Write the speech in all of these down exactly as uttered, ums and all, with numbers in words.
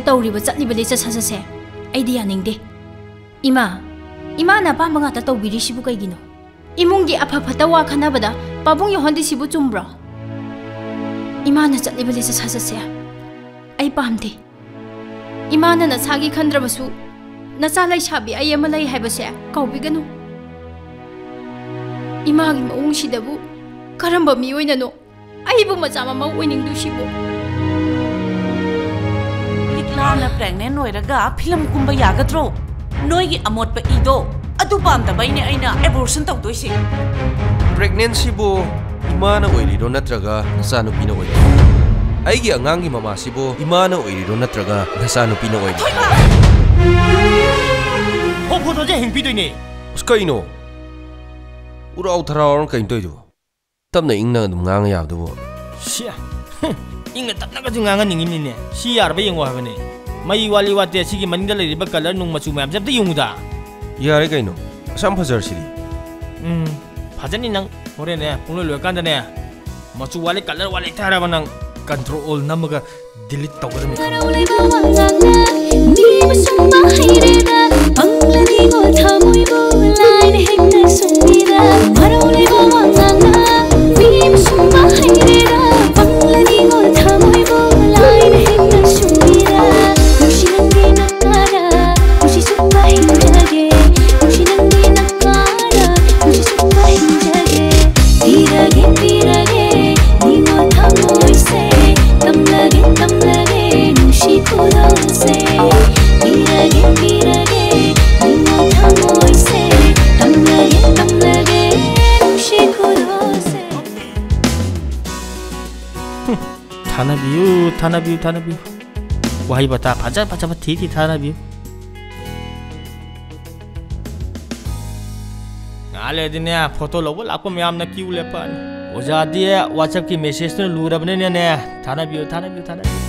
ꯇꯧꯔꯤꯕ, ꯆꯠꯂꯤꯕ ꯂꯤꯆꯠ ꯁꯥꯖꯠꯁꯦ ꯑꯩꯗꯤ ꯌꯥꯅꯤꯡꯗꯦ꯫ ꯏꯃꯥ, ꯏꯃꯥꯅ ꯑꯄꯥꯝꯕ ꯉꯥꯛꯇ ꯇꯧꯕꯤꯔꯤꯁꯤꯕꯨ ꯀꯩꯒꯤꯅꯣ? ꯏꯃꯨꯡꯒꯤ ꯑꯐ ꯐꯠꯇ ꯋꯥ ꯈꯟꯅꯕꯗ ꯄꯥꯕꯨꯡ ꯌꯧꯍꯟꯗ꯭ꯔꯤꯁꯤꯕꯨ ꯆꯨꯝꯕ꯭ꯔꯣ? ꯏꯃꯥꯅ ꯆꯠꯂꯤꯕ ꯂꯤꯆꯠ ꯁꯥꯖꯠꯁꯦ ꯑꯩ ꯄꯥꯝꯗꯦ꯫ ꯏꯃꯥꯅ ꯅꯁꯥꯒꯤ ꯈꯟꯗ꯭ꯔꯕꯁꯨ, ꯅꯆꯥ ꯂꯩꯁꯥꯕꯤ ꯑꯩ ꯑꯃ ꯂꯩ ꯍꯥꯏꯕꯁꯦ ꯀꯥꯎꯕꯤꯒꯅꯨ꯫ ꯏꯃꯥꯒꯤ ꯃꯑꯣꯡꯁꯤꯗꯕꯨ ꯀꯔꯝꯕ ꯃꯤꯑꯣꯏꯅꯅꯣ ꯑꯩꯕꯨ ꯃꯆꯥ ꯃꯃꯧ ꯑꯣꯏꯅꯤꯡꯗꯣꯏꯁꯤꯕꯨ? ꯂꯤꯛꯂꯥꯅ pregnant ꯑꯣꯏꯔꯒ film ꯀꯨꯝꯕ ꯌꯥꯒꯗ꯭ꯔꯣ? ꯅꯣꯏꯒꯤ ꯑꯃꯣꯠꯄ ꯏꯗꯣ ꯑꯗꯨ ꯄꯥꯝꯗꯕꯩꯅꯦ ꯑꯩꯅ abortion ꯇꯧꯗꯣꯏꯁꯦ꯫ Pregnancyꯕꯨ ꯏꯃꯥꯅ ꯑꯣꯏꯔꯤꯔꯣ ꯅꯠꯇ꯭ꯔꯒ ꯅꯆꯥꯅꯨꯄꯤꯅ ꯑꯣꯏꯔꯤꯔꯣ? ꯑꯩꯒꯤ ꯑꯉꯥꯡꯒꯤ ꯃꯃꯥꯁꯤꯕꯨ ꯏꯃꯥꯅ ꯑꯣꯏꯔꯤꯔꯣ ꯅꯠꯇ꯭ꯔꯒ ꯅꯆꯥꯅꯨꯄꯤꯅ ꯑꯣꯏꯔꯤꯔꯣ? ꯍꯣ, photoꯁꯦ ꯍꯌꯦꯡ ꯄꯤꯗꯣꯏꯅꯦ꯫ ꯑꯁ, ꯀꯩꯅꯣ? ꯎꯔꯥꯎ ꯊꯔꯥꯎꯔꯅ ꯀꯩꯅꯣ ꯇꯧꯔꯤꯗꯨꯕꯣ? ꯇꯞꯅ ꯏꯪꯅ ꯑꯗꯨꯝ ꯉꯥꯡꯉ ꯌꯥꯕꯗꯨꯕꯨ꯫ ꯁꯤ, ꯍꯨꯝ, ꯏꯪꯅ ꯇꯞꯅꯒꯁꯨ ꯉꯥꯡꯍꯟꯅꯤꯡꯉꯤꯅꯤꯅꯦ꯫ ꯁꯤ ꯌꯥꯔꯕ ꯌꯦꯡꯉꯣ ꯍꯥꯏꯕꯅꯦ꯫ ꯃꯩ ꯋꯥꯠꯂꯤ ꯋꯥꯠꯇꯦ, ꯁꯤꯒꯤ ꯃꯅꯤꯡꯗ ꯂꯩꯔꯤꯕ colour ꯅꯨꯡ ꯃꯆꯨ ꯃꯌꯥꯝꯁꯦ ꯑꯝꯇ ꯌꯦꯡꯉꯨꯗ꯫ ꯌꯥꯔꯦ ꯀꯩꯅꯣ, ꯑꯁꯥꯝ ꯐꯖꯔꯁꯤꯗꯤ꯫ ꯎꯝ, ꯐꯖꯅꯤ ꯅꯪ꯫ ꯍꯣꯔꯦꯟꯅꯦ, ꯄꯨꯡꯂꯣꯏ ꯂꯣꯏꯔꯀꯥꯟꯗꯅꯦ, ꯃꯆꯨ ꯋꯥꯠꯂꯤ, colour ꯋꯥꯠꯂꯤ ꯍꯦꯛꯇ ꯍꯥꯏꯔꯕ ꯅꯪ, control ꯅꯝꯃꯒ delete ꯇꯧꯒꯗꯕꯅꯤ꯫ ꯃꯔꯧ ꯂꯩꯕ ꯋꯥ ꯉꯥꯡꯅ ꯃꯤꯕꯨ ꯁꯨꯝꯕ ꯍꯩꯔꯦꯗ, ꯄꯪꯂꯗꯤꯀꯣ ꯊꯃꯣꯏꯕꯨ ꯂꯥꯏꯅ ꯍꯦꯛꯇ ꯁꯨꯝꯕꯤꯔ꯫ ꯃꯔꯧ ꯂꯩꯕ ꯋꯥ ꯉꯥꯡꯅ ꯃꯤꯕꯨ ꯁꯨꯝꯕ ꯍꯩꯔꯦꯗ, ꯄꯪꯂꯗꯤꯀꯣ ꯊꯃꯣꯏꯕꯨ ꯂꯥꯏꯅ ꯍꯦꯛꯇ ꯁꯨꯝꯕꯤꯔ꯫ ꯅꯨꯡꯁꯤ ꯅꯪꯒꯤ ꯅꯛꯅꯔ ꯅꯨꯡꯁꯤ ꯁꯨꯝꯕ ꯍꯤꯡꯖꯒꯦ, ꯅꯨꯡꯁꯤ ꯅꯪꯒꯤ ꯅꯛꯅꯔ ꯅꯨꯡꯁꯤ ꯁꯨꯝꯕ ꯍꯤꯡꯖꯒꯦ꯫ ꯄꯤꯔꯒꯦ, ꯄꯤꯔꯒꯦ, ꯅꯤꯡꯉꯣ ꯊꯃꯣꯏꯁꯦ꯫ ꯇꯝꯂꯒꯦ, ꯇꯝꯂꯒꯦ, ꯅꯨꯡꯁꯤ ꯈꯨꯗꯣꯜꯁꯦ꯫ ꯄꯤꯔꯒꯦ, ꯄꯤꯔꯒꯦ, ꯅꯤꯡꯉꯣ ꯊꯃꯣꯏꯁꯦ꯫ ꯇꯝꯂꯒꯦ, ꯇꯝꯂꯒꯦ, ꯅꯨꯡꯁꯤ ꯈꯨꯗꯣꯜꯁꯦ꯫ ꯊꯥꯅꯕꯤꯌꯨ, ꯊꯥꯅꯕꯤꯌꯨ, ꯊꯥꯅꯕꯤꯌꯨ꯫ ꯋꯥꯍꯩ ꯋꯥꯇꯥ ꯐꯖ ꯐꯖꯕ ꯊꯤ ꯊꯤ ꯊꯥꯅꯕꯤꯌꯨ꯫ ꯉꯥꯏꯍꯥꯛ ꯂꯩꯔꯗꯤꯅꯦ, photo ꯂꯧꯕ ꯂꯥꯛꯄ ꯃꯌꯥꯝꯅ queue ꯂꯦꯞꯄꯛꯑꯅꯤ꯫ ꯑꯣꯖꯥꯗꯤ WhatsAppꯀꯤ messageꯇꯨꯅ ꯂꯨꯔꯕꯅꯤꯅꯅꯦ, ꯊꯥꯅꯕꯤꯌꯨ, ꯊꯥꯅꯕꯤꯌꯨ, ꯊꯥꯅꯕꯤꯌꯨ꯫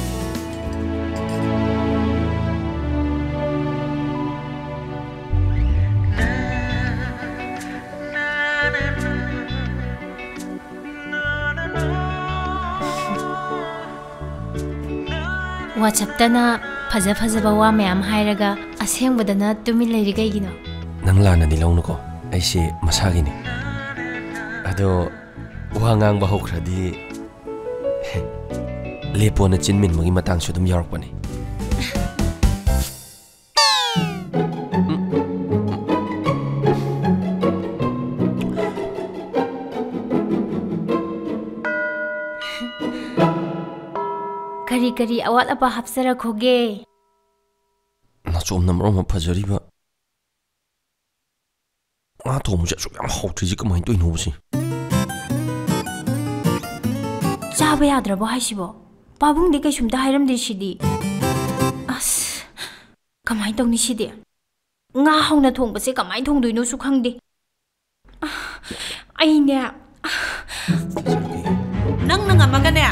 WhatsAppꯇꯅ ꯐꯖ ꯐꯖꯕ ꯋꯥ ꯃꯌꯥꯝ ꯍꯥꯏꯔꯒ ꯑꯁꯦꯡꯕꯗꯅ ꯇꯨꯃꯤꯟ ꯂꯩꯔꯤ ꯀꯩꯒꯤꯅꯣ? ꯅꯪ ꯂꯥꯟꯅꯗꯤ ꯂꯧꯅꯨꯀꯣ, ꯑꯩꯁꯦ ꯃꯁꯥꯒꯤꯅꯤ꯫ ꯑꯗꯣ ꯋꯥ ꯉꯥꯡꯕ ꯍꯧꯈ꯭ꯔꯗꯤ ꯂꯦꯞꯄꯣꯅ ꯆꯤꯟ ꯃꯤꯟꯕꯒꯤ ꯃꯇꯥꯡꯁꯨ ꯑꯗꯨꯝ ꯌꯥꯎꯔꯛꯄꯅꯤ꯫ ꯀꯔꯤ ꯀꯔꯤ ꯑꯋꯥꯠ ꯑꯄꯥ ꯍꯥꯞꯆꯔꯛꯈꯣꯒꯦ? ꯅꯥꯆꯣꯝꯅ ꯃꯔꯣꯟ ꯑꯃ ꯐꯖꯔꯤꯕ꯫ ꯉꯥ ꯊꯣꯡꯕꯁꯦ ꯑꯁꯨꯛ ꯌꯥꯝ ꯍꯥꯎꯇ꯭ꯔꯤꯁꯦ ꯀꯃꯥꯏꯅ ꯇꯧꯔꯤꯅꯣꯕ ꯁꯤ? ꯆꯥꯕ ꯌꯥꯗ꯭ꯔꯕꯣ ꯍꯥꯏꯁꯤꯕꯣ? ꯄꯥꯕꯨꯡꯗꯤ ꯀꯩꯁꯨꯝꯇ ꯍꯥꯏꯔꯝꯗ꯭ꯔꯤ ꯁꯤꯗꯤ꯫ ꯑꯁ, ꯀꯃꯥꯏꯅ ꯇꯧꯅꯤ ꯁꯤꯗꯤ? ꯉꯥ ꯍꯥꯎꯅ ꯊꯣꯡꯕꯁꯦ ꯀꯃꯥꯏꯅ ꯊꯣꯡꯗꯣꯏꯅꯣꯁꯨ ꯈꯪꯗꯦ꯫ ꯑꯩꯅꯦ, ꯅꯪꯅ ꯉꯝꯃꯒꯅꯦ,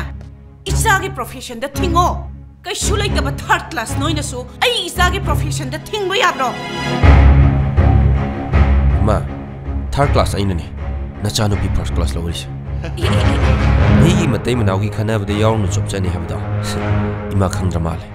ꯏꯆꯥꯒꯤ professionꯗ ꯊꯤꯡꯉꯣ꯫ ꯀꯩꯁꯨ ꯂꯩꯇꯕ third class ꯅꯣꯏꯅꯁꯨ ꯑꯩ ꯏꯆꯥꯒꯤ professionꯗ ꯊꯤꯡꯕ ꯌꯥꯕ꯭ꯔꯣ? ꯏꯃꯥ, third class ꯑꯩꯅꯅꯦ, ꯅꯆꯥꯅꯨꯄꯤ first class ꯂꯧꯔꯤꯁꯦ꯫ ꯑꯦ, ꯑꯦ, ꯑꯦ꯫ ꯃꯤꯒꯤ ꯃꯇꯩ ꯃꯅꯥꯎꯒꯤ ꯈꯟꯅꯕꯗ ꯌꯥꯎꯔꯨꯅꯨ ꯆꯣꯞꯆꯅꯤ ꯍꯥꯏꯕꯗꯣ ꯏꯃꯥ ꯈꯪꯗ꯭ꯔ ꯃꯥꯜꯂꯦ꯫